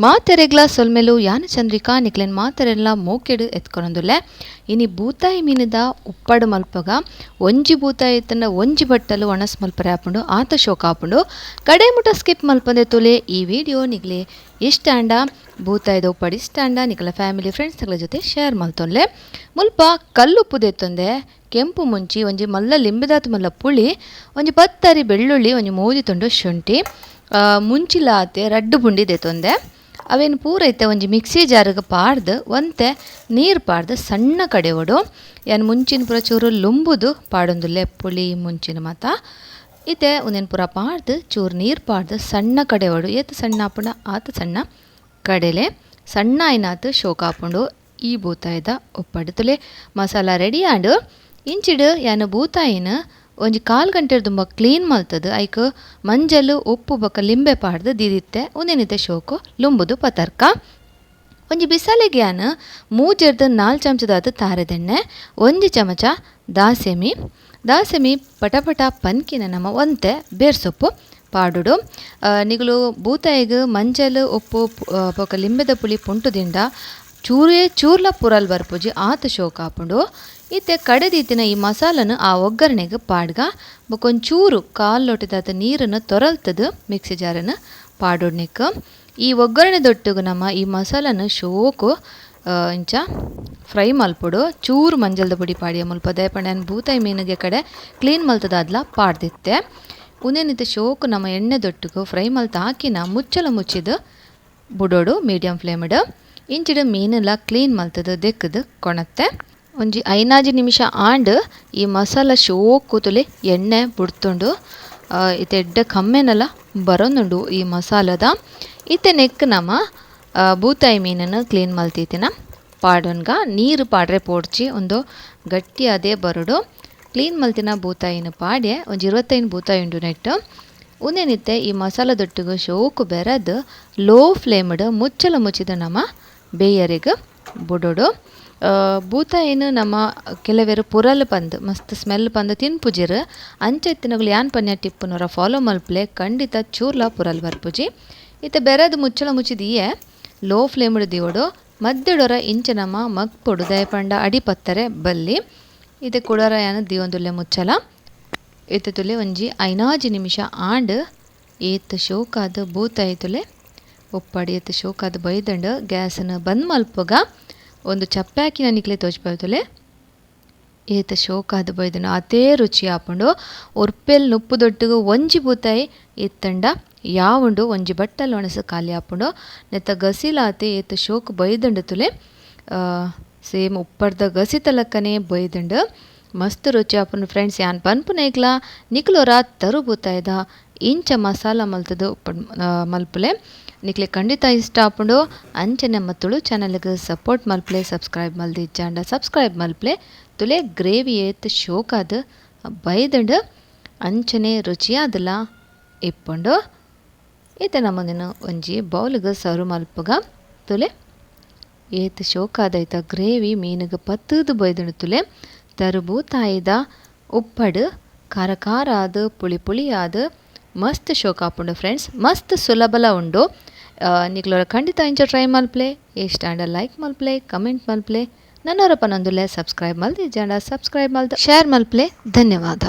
ಮಾತೆರೆಗ್ಲ ಸೊಲ್ಮೆಲು ಯಾನ ಚಂದ್ರಿಕಾ ನಿಕ್ಲೆನ್ ಮಾತೆರೆಲ್ಲ ಮೋಕೆಡು ಎತ್ಕೊನೊಂದುಲ್ಲೆ. ಇನಿ ಬೂತಾಯಿ ಮೀನುದ ಉಪ್ಪಡು ಮಲ್ಪಗ ಒಂಜಿ ಬೂತಾಯಿ ಇತ್ತಂಡ ಒಂಜಿ ಬಟ್ಟಲು ಒಣಸ್ ಮಲ್ಪರೆ ಆಪುಂಡು, ಆತ ಶೋಕ ಆಪುಂಡು. ಕಡೆ ಮುಟ ಸ್ಕಿಪ್ ಮಲ್ಪಂದೆ ತುಲೆ ಈ ವಿಡಿಯೋ ನಿಕ್ಲೆ ಇಷ್ಟ ಆಂಡ ಬೂತಾಯಿದ ಉಪ್ಪಡು ಇಷ್ಟ ಆಂಡ ನಿಕ್ಲ ಫ್ಯಾಮಿಲಿ ಫ್ರೆಂಡ್ಸ್ ತಗಳ ಜೊತೆ ಶೇರ್ ಮಲ್ತೊನ್ಲೆ. ಮುಲ್ಪ ಕಲ್ಲುಪ್ಪು ದೆತ್ತೊಂದೆ, ಕೆಂಪು ಮುಂಚಿ, ಒಂಜಿ ಮಲ್ಲ ಲಿಂಬೆದಾತ್ ಮಲ್ಲ ಪುಳಿ, ಒಂಜಿ ಪತ್ತರಿ ಬೆಳ್ಳುಳ್ಳಿ, ಒಂಜಿ ಮೋದಿ ತುಂಡು ಶುಂಠಿ, ಮುಂಚಿಲಾತೆ ರಡ್ಡು ಪುಂಡಿ ದೆತ್ತೊಂದೆ. ಅವೇನು ಪೂರ ಇತ್ತೆ ಒಂಜಿ ಮಿಕ್ಸಿ ಜಾರಿಗೆ ಪಾಡ್ದು ಒಂತೆ ನೀರು ಪಾಡ್ದು ಸಣ್ಣ ಕಡೆವಡು. ಯಾನ್ ಮುಂಚಿನ ಪೂರ ಚೂರು ಲುಂಬುದು ಪಾಡೊಂದುಲ್ಲೆ ಪುಳಿ ಮುಂಚಿನ ಮಾತ. ಇತ್ತೆ ಒಂದೇನು ಪೂರ ಪಾಡ್ದು ಚೂರು ನೀರು ಪಾಡ್ದು ಸಣ್ಣ ಕಡೆವಡು. ಏತ್ ಸಣ್ಣ ಆಪುಂಡ ಆತ ಸಣ್ಣ ಕಡೆಲೆ ಸಣ್ಣ ಆಯ್ನಾತ್ ಶೋಕ ಆಪುಂಡು ಈ ಬೂತಾಯಿದ ಉಪ್ಪಡು. ತುಲೆ ಮಸಾಲ ರೆಡಿ ಆಂಡು. ಇಂಚಿಡು ಯಾನ್ ಬೂತಾಯಿನ ಒಂಜಿ ಕಾಲ್ ಗಂಟೆ ದುಂಬ ಕ್ಲೀನ್ ಮಲ್ತದು ಐಕ್ ಮಂಜಲು ಉಪ್ಪು ಬೊಕ ಲಿಂಬೆ ಪಾಡ್ದು ದೀದಿತ್ತೆ. ಉಂದೆನಿತ್ತೆ ಶೋಕು ಲುಂಬುದು ಪತರ್ಕ. ಒಂಜಿ ಬಿಸಾಲೆಗೆ ಯಾನ್ ಮೂಜೆರ್ದು 4 ಚಮಚದಾದ ತಾರೆದೆಣ್ಣೆ, ಒಂಜಿ ಚಮಚ ದಾಸೆಮಿ, ದಾಸೆಮಿ ಪಟಪಟ ಪನ್ಕಿನ ನಮ್ಮ ಒಂತೆ ಬೇರ್ಸೊಪ್ಪು ಪಾಡುಡು. ನಿಗುಲು ಬೂತಾಯಿಗ್ ಮಂಜಲು ಉಪ್ಪು ಬೊಕ ಲಿಂಬೆದ ಪುಳಿ ಪುಂಟುದಿಂಡ ಚೂರೇ ಚೂರ್ಲ ಪುರಲ್ ಬರ್ಪುಜಿ ಆತ ಶೋಕ ಆಪುಂಡು. ಇತ್ತೆ ಕಡೆದೀತಿನ ಈ ಮಸಾಲನು ಆ ಒಗ್ಗರಣೆಗೆ ಪಾಡ್ಗ ಬೊಕೊಂಚೂರು ಕಾಲು ಲೋಟದಾತ ನೀರನ್ನು ತೊರಲ್ತದು ಮಿಕ್ಸಿ ಜಾರನ್ನು ಪಾಡೋಡ್ನಿಕ್. ಈ ಒಗ್ಗರಣೆ ದೊಟ್ಟುಗು ನಮ್ಮ ಈ ಮಸಾಲನು ಶೋಕು ಇಂಚ ಫ್ರೈ ಮಲ್ಪೊಡು. ಚೂರು ಮಂಜಲ್ದ ಪುಡಿ ಪಾಡಿಯ ಮುಲ್ಪ ದಯಪಂಡ ಬೂತಾಯಿ ಮೀನಿಗೆ ಕಡೆ ಕ್ಲೀನ್ ಮಲ್ತದಾದ್ಲ ಪಾಡ್ದಿತ್ತೆ. ಉಂದೆನಿತ್ತೆ ಶೋಕು ನಮ್ಮ ಎಣ್ಣೆ ದೊಟ್ಟುಗು ಫ್ರೈ ಮಲ್ತ ಹಾಕಿನ ಮುಚ್ಚಲ ಮುಚ್ಚಿದು ಬುಡೋಡು ಮೀಡಿಯಂ ಫ್ಲೇಮ್ಡ್. ಇಂಚಿಡು ಮೀನೆಲ್ಲ ಕ್ಲೀನ್ ಮಲ್ತದು ದೆಕ್ಕದು ಕೊಣತ್ತೆ. ಒಂಜಿ 5 ನಿಮಿಷ ಆಂಡ್ ಈ ಮಸಾಲ ಶೋಕು ತುಲೆ ಎಣ್ಣೆ ಬುಡ್ತುಂಡು. ಇತ್ತೆ ಎಡ್ಡೆ ಕಮ್ಮೆನೆಲ್ಲ ಬರೋನುಂಡು ಈ ಮಸಾಲದ. ಇತ್ತೆ ನೆಕ್ ನಮ್ಮ ಬೂತಾಯಿ ಮೀನನ್ನು ಕ್ಲೀನ್ ಮಲ್ತಿತ್ತಿನ ಪಾಡೊನ್ಗ ನೀರು ಪಾಡ್ರೆ ಪೋಡ್ಚಿ ಒಂದು ಗಟ್ಟಿ ಅದೇ ಬರೋಡು. ಕ್ಲೀನ್ ಮಲ್ತಿನ ಬೂತಾಯಿನ ಪಾಡ್ಯೆ ಒಂಜಿ 25 ಬೂತಾಯಿ ಉಂಡು ನೆಟ್ಟು. ಉಂದೆನಿತ್ತೆ ಈ ಮಸಾಲ ದೊಟ್ಟುಗು ಶೋಕು ಬೆರದು ಲೋ ಫ್ಲೇಮ್ಡ್ ಮುಚ್ಚಲ ಮುಚ್ಚಿದ ನಮ್ಮ ಬೇಯರಿಗೆ ಬುಡೋಡು. ಬೂತಾಯಿನ ನಮ್ಮ ಕೆಲವೇರು ಪುರಲ್ ಪಂದ್ ಮಸ್ತ್ ಸ್ಮೆಲ್ ಪಂದ್ ತಿನ್ಪುಜಿರು. ಅಂಚೆತ್ತಿನಗಳು ಯಾನ್ ಪನ್ಯ ಟಿಪ್ಪುನವರ ಫಾಲೋ ಮಲ್ಪ್ಲೆ ಖಂಡಿತ ಚೂರ್ಲ ಪುರಲ್ ಬರ್ಪುಜಿ. ಇತ್ತೆ ಬೆರದು ಮುಚ್ಚಲ ಮುಚ್ಚಿದೀಯೆ ಲೋ ಫ್ಲೇಮ್ಡ್ ದಿವೋಡು. ಮಧ್ಯಡೊರ ಇಂಚ ನಮ್ಮ ಮಗ್ಪೊಡು ದಯಪಂಡ ಅಡಿ ಪತ್ತರೆ ಬಲ್ಲಿ. ಇತ್ತೆ ಕುಡರ ಯಾನ್ ದಿವೊಂದುಲ್ಲೆ ಮುಚ್ಚಲ. ಇತ್ತೆ ತುಲೆ ಒಂಜಿ 5 ನಿಮಿಷ ಆಂಡ್ ಏತ್ ಶೋಕಾದ್ ಬೂತಾಯಿ ತುಲೆ ಉಪ್ಪಡಿ ಏತ್ ಶೋಕಾದ್ ಬೈದಂಡು. ಗ್ಯಾಸನ್ನು ಬಂದ್ ಮಲ್ಪುಗ ಒಂದು ಚಪ್ಪೆ ಹಾಕಿ ನಿಕ್ಲೆ ತೋಜ್ಪಾಯ್ತುಲೆ ಏತ ಶೋಕಾದ್ ಬೈದಂಡು ಅತೇ ರುಚಿ ಆಪುಂಡು. ಉರ್ಪೆಲ್ ನುಪ್ಪು ದೊಟ್ಟುಗು ಒಂಜಿ ಬೂತಾಯಿ ಇತ್ತಂಡ ಯಾವುಂಡು ಒಂಜಿ ಬಟ್ಟಲ್ ಒಣಸು ಖಾಲಿ ಆಪುಂಡು. ನೆತ್ತ ಗಸಿಲಾತೆ ಏತ್ ಶೋಕ್ ಬೈದಂಡು ತುಲೆ ಸೇಮ್ ಉಪ್ಪಡ್ದ ಗಸಿ ತಲಕ್ಕನೆ ಬೈದಂಡು ಮಸ್ತ್ ರುಚಿ ಆಪುಂಡು ಫ್ರೆಂಡ್ಸ್. ಯಾನ್ ಪನ್ಪುನೇಗ್ಲ ನಿಕ್ಲೊರ ತರು ಬೂತಾಯ್ದ ಇಂಚ ಮಸಾಲ ಮಲ್ತದು ಉಪ್ಪಡ್ ಮಲ್ಪುಲೆ ನಿಕ್ಲೆ ಖಂಡಿತ ಇಷ್ಟ ಆಪುಂಡು. ಅಂಚನೆ ನಮ್ಮ ತುಳು ಚಾನಲ್ಗೆ ಸಪೋರ್ಟ್ ಮಲ್ಪ್ಲೆ, ಸಬ್ಸ್ಕ್ರೈಬ್ ಮಲ್ದಿ ಇಜ್ಜಾಂಡ ಸಬ್ಸ್ಕ್ರೈಬ್ ಮಲ್ಪ್ಲೆ. ತುಲೆ ಗ್ರೇವಿ ಏತ್ ಶೋಕಾದ್ ಬೈದಂಡು ಅಂಚನೆ ರುಚಿಯಾದಲ ಇಪ್ಪುಂಡು. ಇತ್ತೆ ನಮ್ಮದಿನ ಒಂಜಿ ಬೌಲ್ಗೆ ಸರ್ವ್ ಮಲ್ಪುಗ. ತುಲೆ ಏತ್ ಶೋಕಾದೈತ ಗ್ರೇವಿ ಮೀನುಗೆ ಪತ್ತದು ಬೈದಂಡು. ತುಲೆ ತರುಬೂತಾಯಿದ ಉಪ್ಪಡು ಖಾರ ಖಾರ ಆದ್ ಪುಳಿ ಪುಳಿ ಆದ್ ಮಸ್ತ್ ಶೋಕ ಆಪುಂಡು ಫ್ರೆಂಡ್ಸ್. ಮಸ್ತ್ ಸುಲಭಲ ಉಂಡು. ನಿಕ್ಲೊರ ಖಂಡಿತ ಇಂಚ ಟ್ರೈ ಮಲ್ಪ್ಲೆ. ಇಷ್ಟ ಆಂಡ ಲೈಕ್ ಮಲ್ಪ್ಲೆ, ಕಮೆಂಟ್ ಮಲ್ಪ್ಲೆ. ನನ್ನವರ ಪನೊಂದುಲ್ಲೆ ಸಬ್ಸ್ಕ್ರೈಬ್ ಮಲ್ದಿ ಜಾಂಡ ಸಬ್ಸ್ಕ್ರೈಬ್ ಮಲ್ದ ಶೇರ್ ಮಲ್ಪ್ಲೆ. ಧನ್ಯವಾದ.